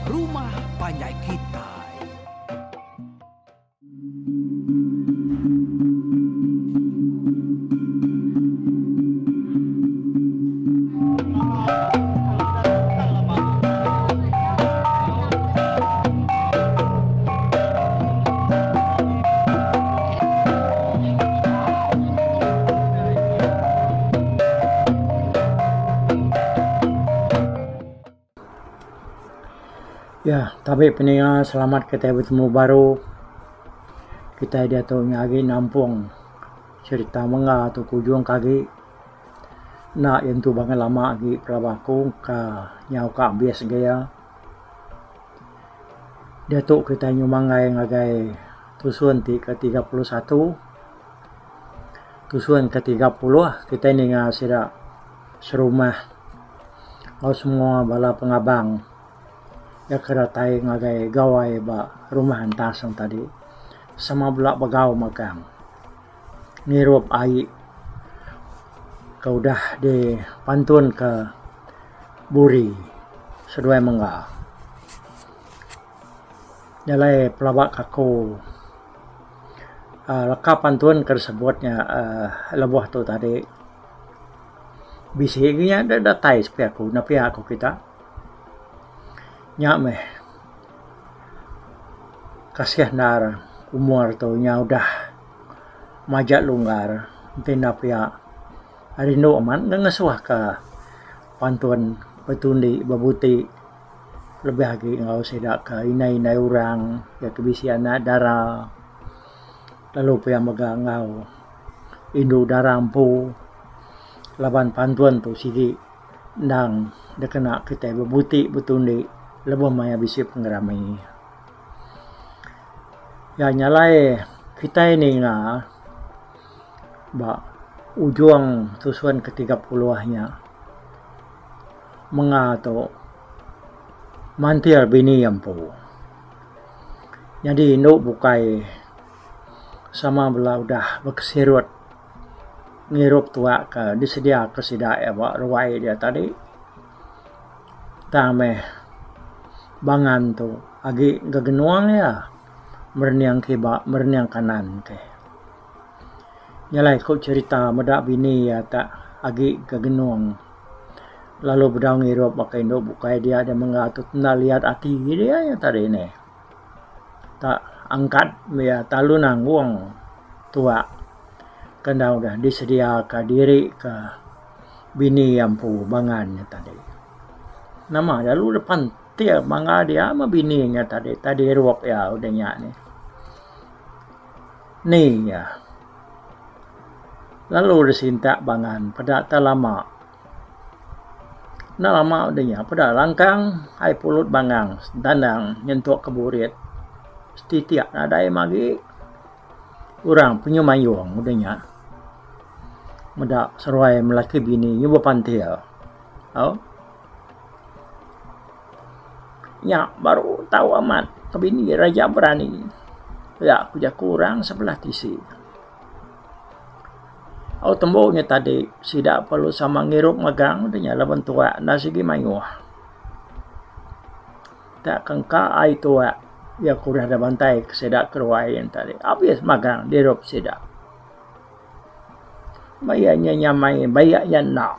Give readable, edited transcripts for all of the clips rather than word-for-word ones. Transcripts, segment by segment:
Rumah Panjai Kitai. Ya, tabi peninga selamat kitai betemu baru. Kitai diatu nya agi nampung cherita mengga tu kujung ke agi. Enda iya entu bangat lama agi pelaba aku ka nyau ka abis ga iya. Diatu kitai nyumanggai ngagai tusun ti ke 31. Tusun ke 30 kitai ninga sida serumah enggau semua bala pengabang iya ke datai ngagai gawai ba rumah entas nya tadi sama bela begau magang ngirup ai ke udah dipantun ke buri seduai mengga. Nya alai pelaba ka aku uhh leka pantun ke disebut nya uhh lebuh tu tadi bisi agi nya da datai sepi aku ne pia ku kita. Nya meh kasih endar umur tu nya udah majak longgar enti enda pia rindu amat ne ngesuh ka pantun betundi bebuti lebih agi enggau sida ke indai indai orang iya ke bisi anak dara lalu pia mega enggau indu dara empu laban pantun tu sigi endang dikena kitai bebuti betundi lebuh maya bisi pengerami. Iya nya alai kitai ninga ba ujung tusun ke 30 nya menga tu mantil bini iya empu. Nyadi indu bukai sama bela udah bekesirut ngirup tuak ke disedia ke sida iya ba ruai dia tadi. Tang meh bangan tu agi gegenung iya merening kiba merening kanan ke. Nya alai ku cherita meda bini iya tak agi gegenung lalu bedau ngirup baka indu bukai dia da mengga tu enda liat ati dia nya tadi neh. Tak angkat iya lalu nanggung tuak ke enda udah disediaka diri ke bini iya empu bangan nya tadi. Nama lalu depan ti mangga dia meh bini nya tadi tadi rup iya udah nya nih. Ni iya lalu disintak bangan peda tak lama. Enda lama udah nya peda langkang ai pulut bangang dandang nyentuk ke burit setitik nadai magi orang penyu mayung udah nya meda seruai melaki bini nyu bepantil au. Nya baru tau amat ke bini raja berani pia ku jaku orang sebelah tisi. Au tembu nya tadi sida perlu sama ngirup magang deh nya laban tuak enda sigi mayuh. Tak kengka ai tuak iya ke udah da bantai ke sida keruai yen tadi abis magang dirup sida. Ba iya nya nyamai ba iya nya enda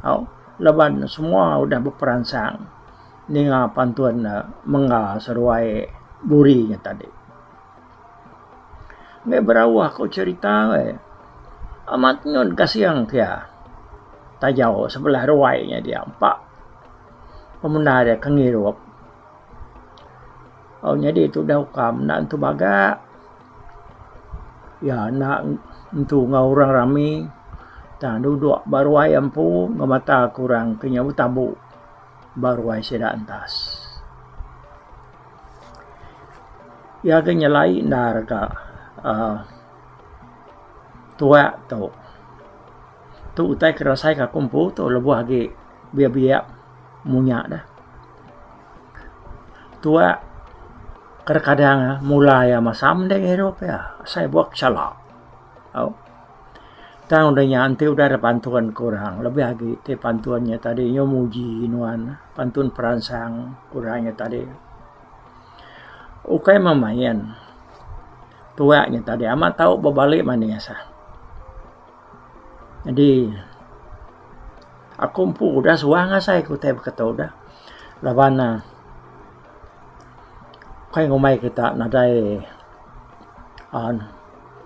au laban semua udah beperansang ninga pantun ne mengga seruai buri nya tadi. Meh berauh ku cherita weh. Amat nyun kasing kia tajau sebelah ruai nya dia empa pemendar iya ke ngirup. Au nyadi tudah ukam enda entu baga iya enda entu enggau orang rami tang duduk ba ruai empu ngemata ke orang ke nyau betabu ba ruai sida entas. Iya ke nyelai endar ka uhh tuak tu. Tu utai ke rasai ka aku empu tu lebuh agi biak biak munya deh. Tuak kadang kadang mula iya masam deh ngirup iya asai buak sala au. Tang udah nya enti udah ada pantun ke orang lebih agi ti pantun nya tadi nyau muji nuan pantun peransang orang nya tadi. Ukai meh main tuak nya tadi amat tau bebali manis. Nyadi aku empu udah suah ngasai ke utai baka tu dah laban ne kai ngumbai kita nadai uhh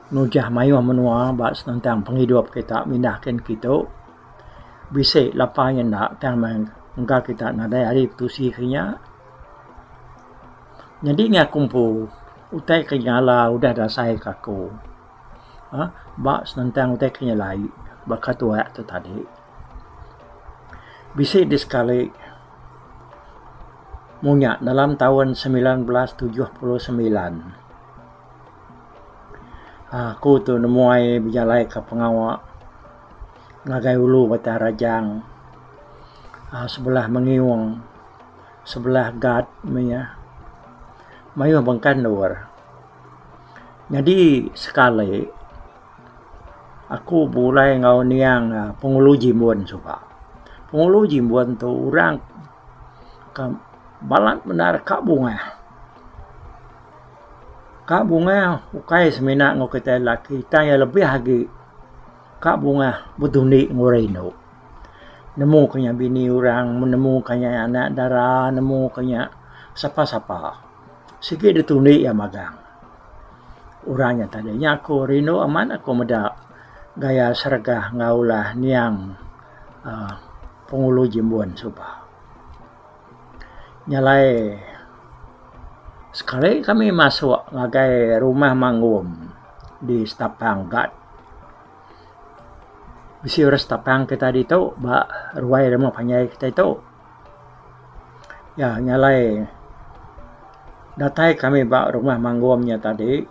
nujah mayuh menua ba senentang pengidup kita mindah kin kitu bisi lapa nyenda tang meh engka kita nadai hari betusi ke inya. Nyadi ngaku empu utai ke nyala udah dasai ka aku uhh ba senentang utai ke nyelai baka tuak tu tadi. Bisi di sekali munya dalam taun 1979. Aku tu nemuai bejalai ka pengawa ngagai ulu Batang Rajang uhh sebelah Mengiung sebelah Gat meh iya mayuh bengkah endur. Nyadi sekali aku begulai enggau niang Penghulu Jimbun suba. Penghulu Jimbun tu orang ke balat bendar ka bungah. Ka bungah ukai semina enggau kitai lelaki tang iya lebih agi ka bungah betundi enggau orang indu. Nemu ka nya bini orang, nemu ka nya anak dara, nemu ka nya sapa sapa. Sigi ditundi iya magang. Orang nya tadi nya aku rindu amat aku meda gaya seregah enggau ulah niang uhh Penghulu Jimbun suba. Nya alai sekali kami masuk ngagai rumah Manggum di Stapang Gat. Bisi orang Stapang kita ditu ba ruai rumah panjai kita itu. Ya nya alai datai kami ba rumah Manggum nya tadi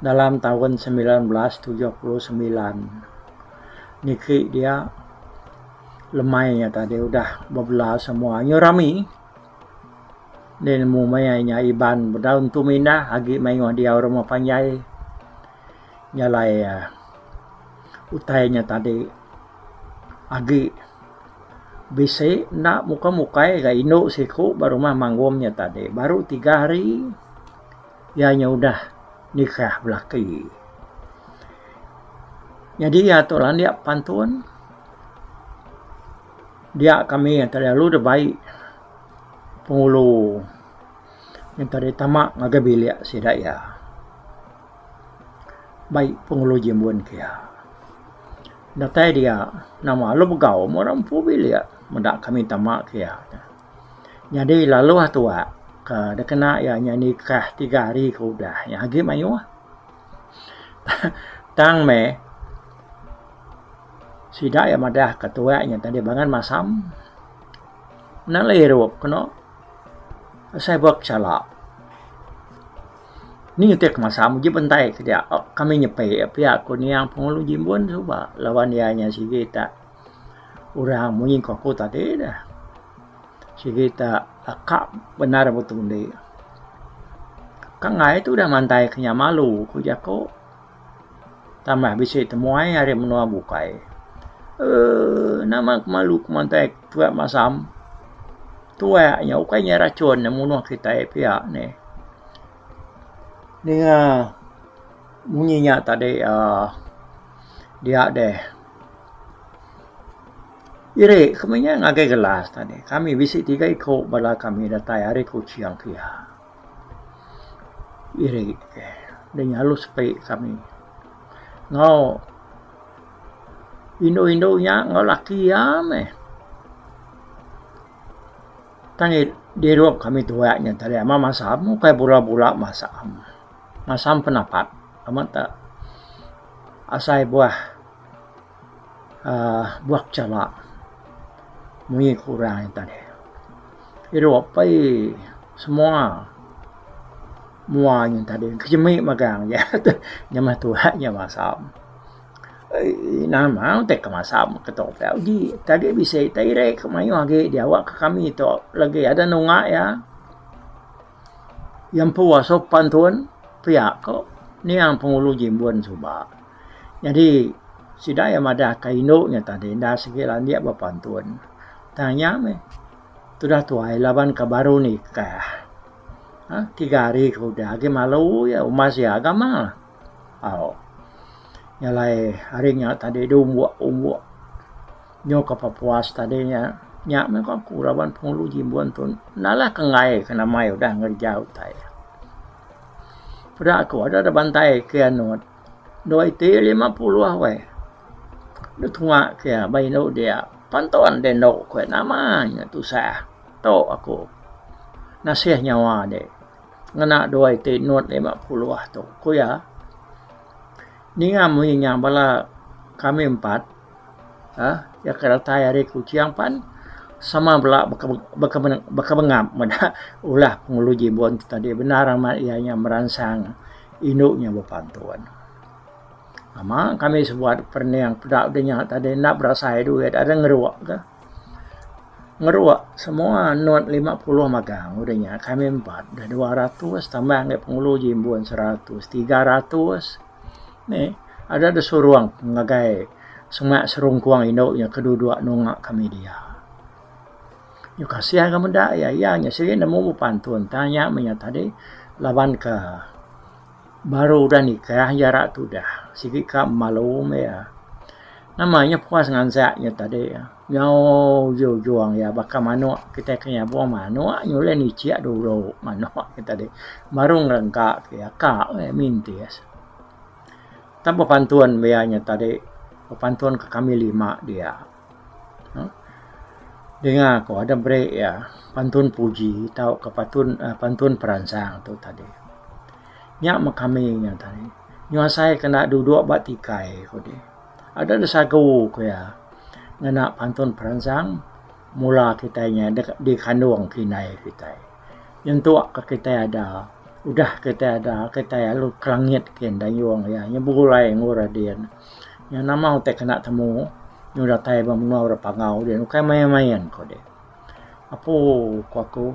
dalam taun 1979 niki dia. Lemai nya tadi udah bebela semua nyu rami. Enda nemu maya inya Iban bedau entu mindah agi mayuh diau rumah panjai. Nya alai uhh utai nya tadi agi bisi enda mukai mukai ga indu siku ba rumah Manggum nya tadi baru tiga hari iya nya udah nikah belaki. Nyadi iya tu landik pantun. Dia kami lalu dibai penghulu nyentang diri tama ngagai bilik sida iya. Bai penghulu Jimbun ke iya. Datai dia nama lalu begau meh orang empu bilik meda kami tama ke iya. Nyadi lalu tuak ke dikena iya nya nikah tiga hari ke udah nya agi mayuh. Tang meh sida iya madah ka tuak nya tadi bangan masam. Enda le irup keno asai ba chala. Ni ti ke masam uji bentai ke dia kami nyepi pia ku niang Penghulu Jimbun suba laban iya nya sigi ta orang munyi ku aku tadi dah. Sigi ta ka bendar betundi. Ka enggai tu udah mantai ke nya malu ku jaku. Tambah bisi temuai ari menua bukai. Eee nama ku malu ku mantai tuak masam. Tuak nya ukai nya racun ne munuh kitai pia neh. Ninga munyi nya tadi uhh dia deh iri ke meh nya ngagai gelas tadi. Kami bisi tiga iku bala kami datai ari Kuching kiya. Iri ke deh nyalu sepi kami enggau indu indu nya enggau laki iya meh. Tang dirup kami tuak nya tadi amat masam ukai bula bula masam. Masam penapat amat te asai buah uhh buah kechala munyi ku orang nya tadi. Irup ai semua mua nya tadi kejemi magang ja nyamah tuak nya masam. Eii nama utai ke masam ke tu pia uji tadi bisi tai ire ke mayuh agi diawa ke kami tu lagi ada nunga iya. Iya empu asuh pantun pia ko niang Penghulu Jimbun suba. Nyadi. Sida iya madah ka indu nya tadi enda sigi landik bepantun. Tang nya meh tudah tuai laban ka baru nikah. Aaa tiga hari ke udah agi malu iya umbas iya gamal. Au nya alai hari nya tadi diumbuk umbuk nyau ka pepuas tadi nya nya meh ku aku laban pengulu Jimbun tu nalah ke enggai ke nama iya udah ngereja utai. Peda aku ada da bantai ke anut dua iti 50 weh. Deh tunga ke iya ba indu dia pantun deh endo ku iya nama nya tusah tu aku nasih nyawa deh. Ngena dua iti not 50 tu, ku iya. Ninga munyi nya bala kami empat uhh iya ke datai ari Kuching pan sama bela bekebengap meda ulah Pengulu Jimbun tu tadi bendar amat iya nya meransang indu nya bepantun. Lama kami sebuat perening peda udah nya tadi enda berasai duit ada ngeruk ka. Ngeruk semua not 50 magang udah nya kami empat dah 200 tambah ngagai Pengulu Jimbun 100 300 meh ada da surung ngagai semak serungkung indu nya ke duduk nunga kami dia. Nyau kasih ga meda iya, iya nya sigi nemu bepantun tang nya meh nya tadi laban ka baru udah nikah jarak tudah sigi ka malu meh iya. Nama nya puas ngansak nya tadi. Nyau ujung ujung iya baka manok kitai ke nyabong manok nyulih nicik dulu manok nya tadi baru ngerengka ke iya ka meh mintis. Tang bepantun iya nya tadi bepantun ke kami lima dia uhh dinga ku ada beri iya pantun puji tauka pantun pantun peransang tu tadi. Nya meh kami nya tadi nyuasai kena duduk ba tikai ku dih. Ada da sagu ku iya ngena pantun peransang mula kitai nya dikandung ke indai kitai. Nyentuk ka kitai ada udah kitai ada kitai lalu ke langit kin dayung iya nya begulai enggau Radin. Nya nama utai kena temu nyau datai ba menua orang Panggau din ukai main main ku deh. Apu ku aku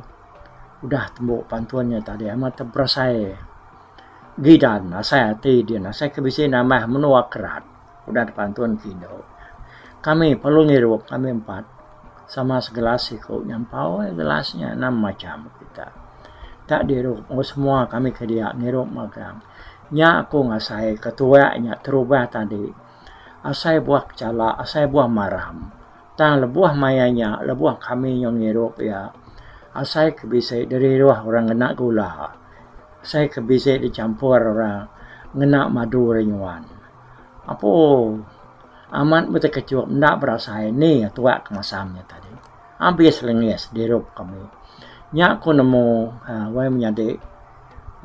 udah tembu pantun nya tadi amat berasai. Gidan asai ati din asai ke bisi nambah menua kerat udah dipantun ke indu. Kami perlu ngirup kami empat sama segelas siku nyampau ai gelas nya enam macam kita. Tak dirup enggau semua kami ke dia ngirup magang. Nya aku ngasai ke tuak nya terubah tadi asai buah kechala asai buah maram. Tang lebuh maya nya lebuh kami nyau ngirup iya asai ke bisi diriruh orang ngena gula. Asai ke bisi dichampur orang ngena madu ari nyuan. Apu amat betekechup enda berasai ni tuak ke masam nya tadi. Abis lengis dirup kami. Nya ku nemu uhh wai menyadi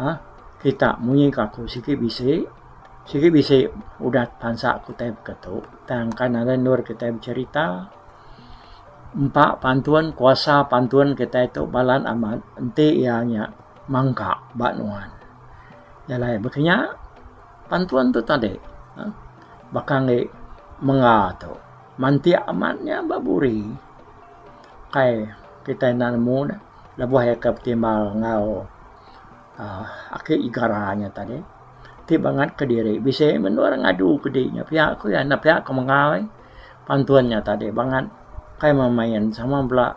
uhh kita munyi ka aku sigi bisi sigi bisi udah pansa ku utai baka tu tang kan nadai endur kitai becerita. Empa pantun kuasa pantun kitai tu balat amat enti iya nya mangka ba nuan. Nya alai baka nya pantun tu tadi uhh baka enggi mengga tu mantik amat nya ba buri. Kai kitai enda nemu ne lebuh iya ke betimbal enggau uhh aki igara nya tadi ti bangat kediri bisi meh endur ngadu kedi nya pia ku iya ne pia ku mengga ai. Pantun nya tadi bangat kai memain sama bela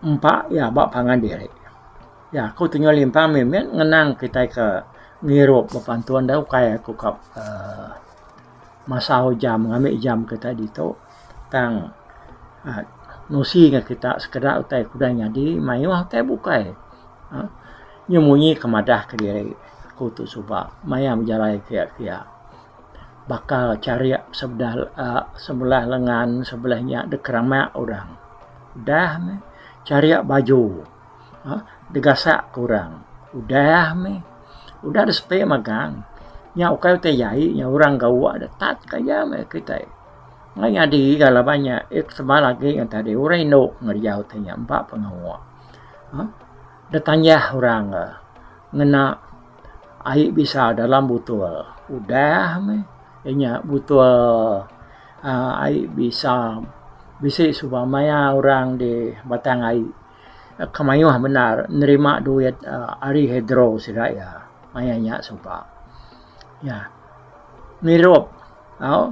empa iya ba pangan diri. Ya aku ti nyau limpang mimit ngenang kitai ke ngirup bepantun da ukai aku ka uhh masau jam ngambi jam kitai ditu tang uhh nusi ngan kita sekeda utai ke udah nyadi mayuh utai bukai uhh nyu munyi ke madah kediri aku tu suba maya bejalai kiya kiya. Baka charik sebelah uhh sebelah lengan sebelah nya dek keramak orang. Udah meh charik baju uhh digasak ke orang. Udah meh udah disepi magang nya ukai utai jai nya orang gawa deh tat ka aja meh kitai. Ngai nyadi ga laban nya ik tebal agi ngan tadi orang indu ngereja utai nya empa pengawa uhh deh tanjah orang ngena. Ai bisa dalam butul udah meh inya butul uhh ai bisa bisi suba maya orang di batang ai ke mayuh bendar nerima duit ari hidro sida iya maya nya suba. Iya ngirup. Au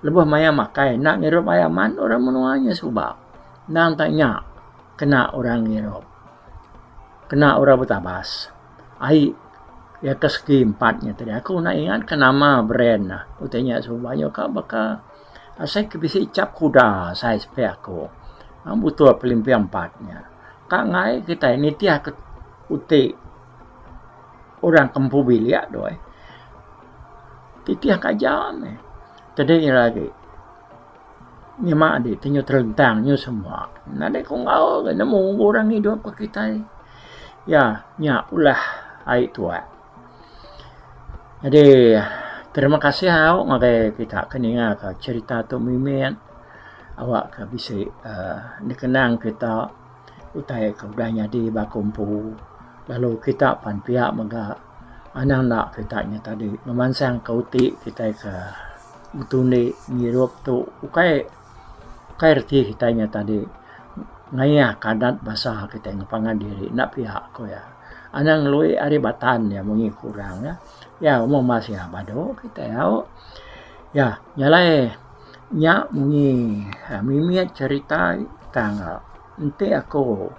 lebuh maya makai enda ngirup ai amat orang menua nya suba. Endang tak nya kena orang ngirup. Kena orang betabas. Ai iya ke segi empat nya tadi aku enda ingat ke nama brand ne utai nya suba nya ka baka asai ke bisi chap kuda asai sepi aku. Butul pelimping empat nya. Ka enggai kitai nitih ke uti orang ke empu bilik tu ai. Titih ka aja meh. Tadi ira agi nyema adi ti nyau terentang nyau semua. Nadai ku enggau ga nemu orang ngidup ka kitai. Ya nya ulah ai tuak. Jadi terima kasih au ngagai kita ke ninga ka cherita tu mimit awak ka bisi uhh dikenang kita utai ke udah nyadi ba aku empu lalu kita pan pia mega. Anang enda kita nya tadi ngemansang ka uti kitai ke betundi ngirup tu ukai ukai reti kitai nya tadi ngayah ka adat basa kitai ngan pangan diri enda pia ku iya. Anang ngelui ari batan iya munyi ku orang iya. Iya umur mas iya badu kitai au. Iya nya alai nya munyi mimit cherita tang enti aku.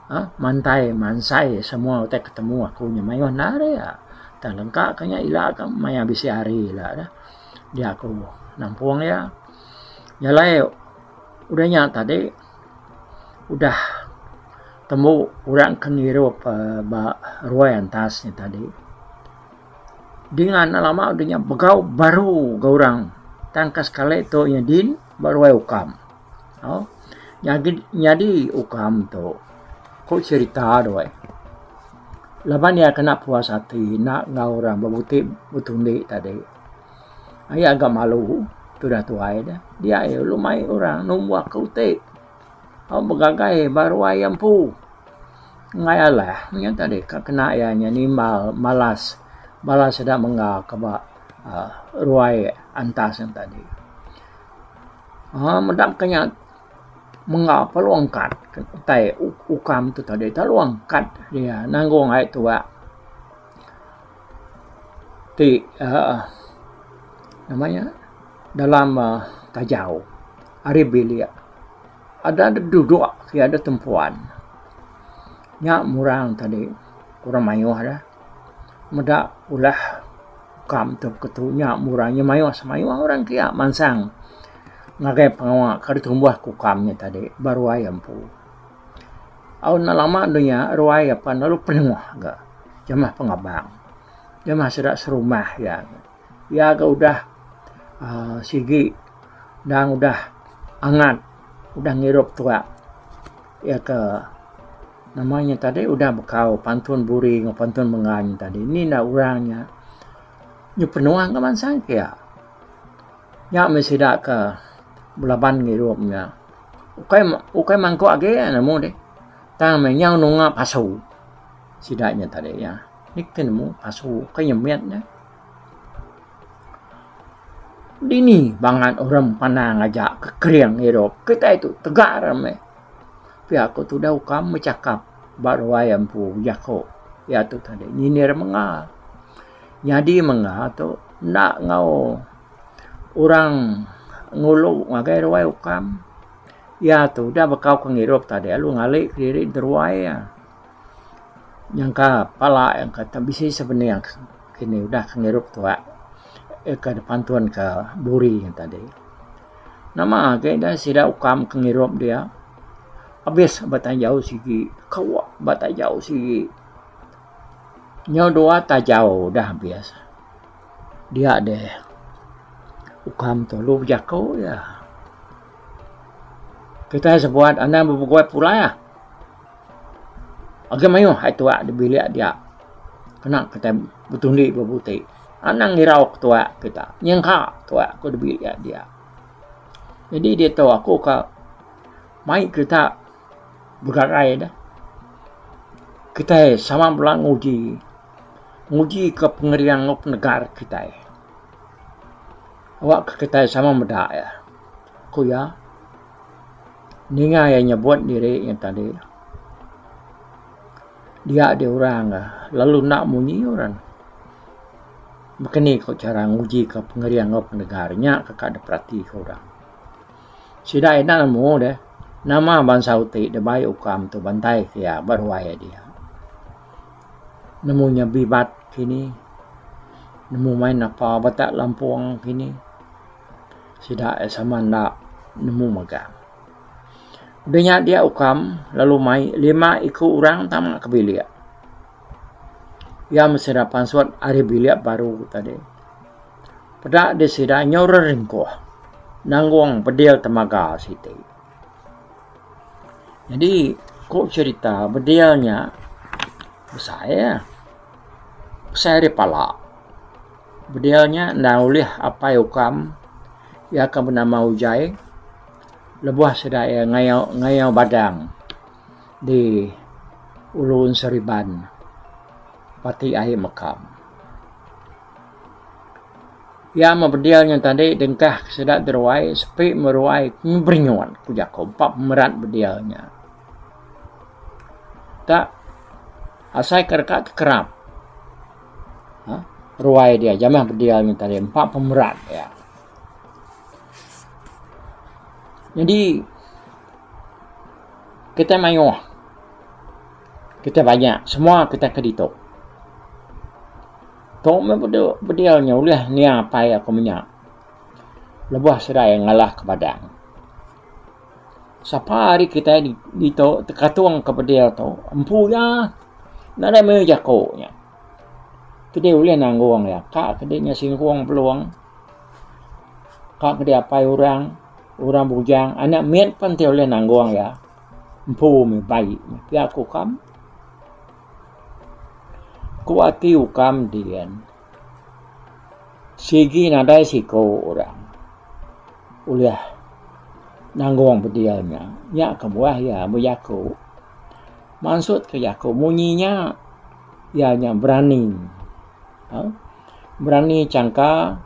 uhh mantai mansai semua utai ketemu aku nya mayuh enda ari iya. Tang lengka ka nya ila ka maya bisi hari ila dah dia aku nampung iya. Nya alai udah nya tadi udah tembu orang ke ngirup uhh ba ruai antas nya tadi. Dinga enda lama udah nya begau baru ga orang tang ka sekali tu nya din ba ruai ukam. Au nyadi nyadi ukam tu ku cherita tu ai laban iya kena puas ati enda enggau orang bebuti betundi tadi iya ga malu tudah tuai deh dia iya lalu mai orang numbuh ke uti au begagai ba ruai iya empu enggai alah nya tadi ka kena iya nya nimbal malas bala sida mengga ke ba uhh ruai antas ne tadi. Aaa meda ka nya mengga perlu angkat utai ukam tu tadi terlalu angkat iya nanggung ai tuak ti aaa nama nya dalam aaa tajau ari bilik ada da duduk iya da tempuan nya murang tadi orang mayuh da meda ulah. Kam tu ketu nya murah nya mayuh semayuh orang kiya mansang ngagai pengawa ke ditumbuh ku kam nya tadi ba ruai empu. Au enda lama du nya ruai apan lalu penuh ga jemah pengabang jemah sida serumah iya. Iya ga udah uhh sigi dang udah angat udah ngirup tuak iya ke. Nama nya tadi udah bekau pantun buri enggau pantun mengga nya tadi. Ni enda orang nya nyepenuh enggau mansang kiya. Nya meh sida ke belaban ngirup nya. Ukai ukai mangkuk agi nemu deh. Tang meh nyau nunga pasu sida nya tadi iya. Ni ke nemu pasu ukai nyemit ne. Dini bangat orang pandang aja ke kering ngirup. Kitai tu tegar meh. Pia ku tudah ukam bechakap ba ruai empu bejaku iya tu tadi nyindir menga. Nyadi menga tu enda enggau orang ngulu ngagai ruai ukam. Iya tu udah bekau ke ngirup tadi lalu ngali kediri deruai iya. Nyangka pala iya ka bisi sebening kini udah ke ngirup tuak ke pantun ke buri nya tadi. Nama agi da sida ukam ke ngirup dia abis ba tajau sigi kawa ba tajau sigi nyau dua tajau udah abis dia deh ukam tu lalu bejaku iya. Kitai sebuat anang bebeguai pulai ah. Agi mayuh ai tuak da bilik dia kena kitai betundi bebuti. Anang irau ke tuak kita nyengka tuak ku da bilik dia. Jadi diatu aku ka mai kita begagai da kitai sama bela nguji nguji ka pengering enggau penegar kitai. Awak ka kitai sama meda iya ku iya ninga iya nyebut diri nya tadi dia dih orang lalu enda munyi orang. Baka ni ko chara nguji ka pengering enggau penegar nya ka ka diperati ka orang. Sida enda nemu deh nama bansa uti da bai ukam tu bantai ke iya ba ruai dia. Nemu nya bibat kini, nemu main apa batak lampung kini. Sida sama enda nemu mega. Udah nya dia ukam lalu mai lima iku orang tama ke bilik. Iya meh sida pansut ari bilik baru tadi. Peda deh sida nyau reringkuh nanggung bedil temaga siti. Nyadi ku cherita bedil nya besai ah. Besai ari pala. Bedil nya enda ulih apai ukam iya ke benama Ujai lebuh sida iya ngayau ngayau badang di Ulu Enseriban pati ai mekam. Iya meh bedil nya tadi dengkah ke sida deruai sepi meruai berinyut ku jaku empa pemerat bedil nya. Tak asai ke deka tekerap uhh ruai dia jamah bedil nya tadi empa pemerat iya. Nyadi kitai mayuh kitai banyak semua kitai ke ditu. Tu meh bedil nya ulih nia apai aku menya lebuh serai ngalah ke badang. Sapa ari kitai ditu tekatung ke bedil tu empu iya nadai meh jaku nya. Kedi ulih nanggung iya ka kedi nya singkung pelung ka kedi apai orang, orang bujang anak mit pun ti ulih nanggung iya empu meh bai pia ku kam. Ku ati ukam din sigi nadai siku orang ulih nanggung bedil nya. Nya kebuah iya bejaku mansut ke jaku munyi nya iya nya berani uhh berani changka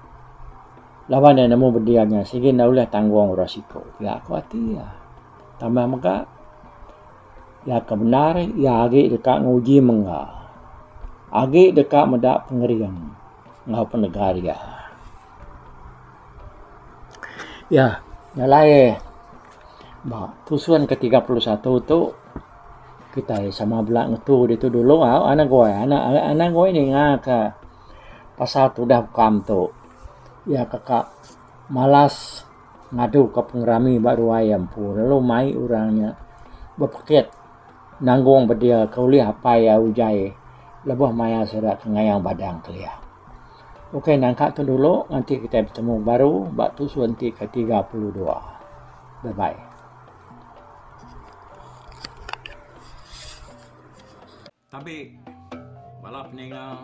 laban iya nemu bedil nya sigi enda ulih tanggung orang siku pia ku ati iya. Tambah mega. Iya ke bendar iya agi deka nguji mengga. Agi deka meda pengering enggau penegar iya. Iya nyelai ba tusun ke 31 tu kitai sama bela ngetu ditu dulu au anak gui anak anak gui ninga ka pasal tudah ukam tu. Iya ke ka malas. Ngadu ka pengerami ba ruai iya empu lalu mai orang nya bepekit nanggung bedil ke ulih apai iya ujai lebuh maya sida ke ngayau badang kelia. Ok nangka tu dulu nganti kitai betemu baru ba tusun ti ke 32. Bye bye. Tabi bala peninga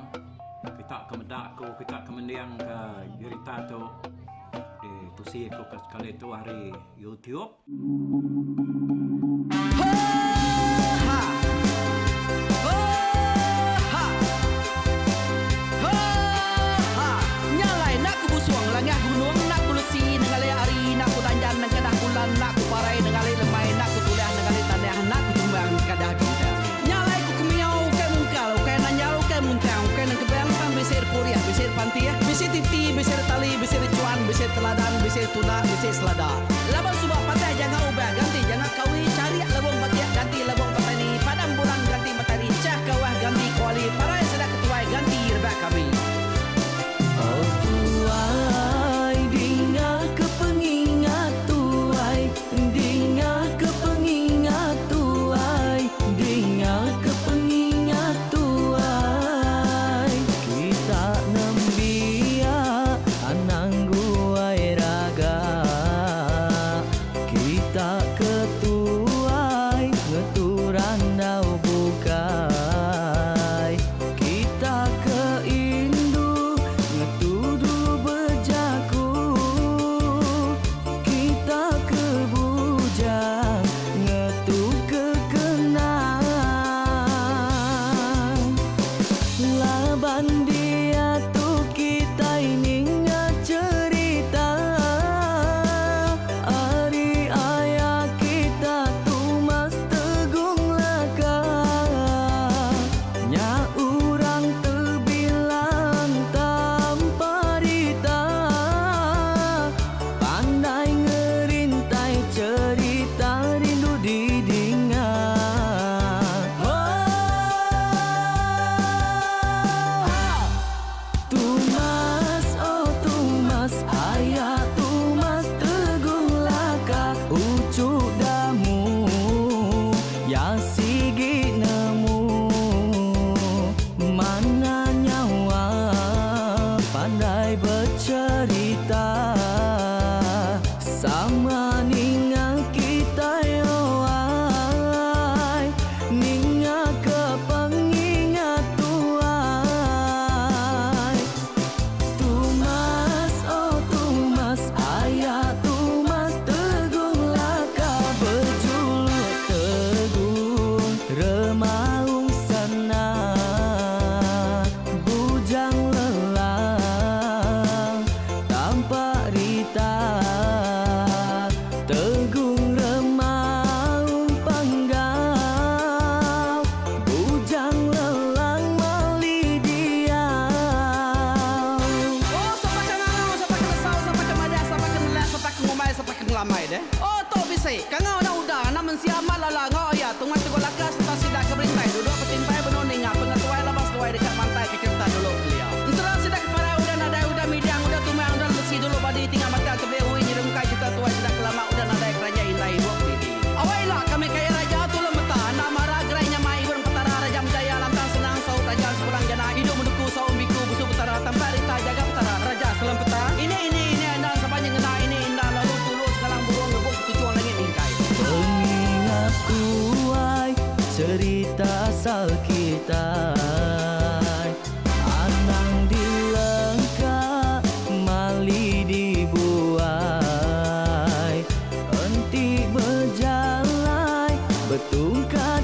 kita ke meda aku kita ke mending ke jerita tu di tusi aku ke sekali tu ari YouTube. Nya alai ku kemiau ukai mungkal, ukai nanjal, ukai muntang, ukai nengkebang tang bisi repurih, bisi repantih, bisi titi, bisi retali, bisi rechuan, bisi teladan, bisi tunda, bisi selada. Laban suba patah janga ubah ganti janga kawi, charik lebung batik ganti lebung petani, padam bulan ganti matari, chah kawah ganti kuali, parai sida ketuai ganti rebak kami. Oh tuai dinga ke pengingat tuai Dinga ke pengingat tuai Dinga ke pengingat tuai Kita nembiak anang guai raga Kita. bisi. Kangau anak uda, anak mensia amat lala enggau aya tunga teguk laka sereta sida ke berintai duduk betimpai benung ninga pengetuai laban seduai deka mantai ke cherita dulu kelia. Ensera sida ke parai udah nadai udah midang udah tumang udah lemesi dulu badi tinggal batang tebeli ui nyerungkai cherita tuai sida ke lama udah nadai keranjai indai ibuk didi. Awai ila kami kaya raja tulung meta enda mara gerai nyamai ibun petara raja menjaya lantang senang saut raja sepulang jana idup menduku saum biku busu petara tampak rita jaga petara raja selem peta ini ini ini enda sapa nyengenda ini inda lalu tulu sengalang burung ngebuk ketuchung langit mingkai. Pengingat tuai cerita asal kitai Anang dilengka mali dibuai Enti bejalai betungkat.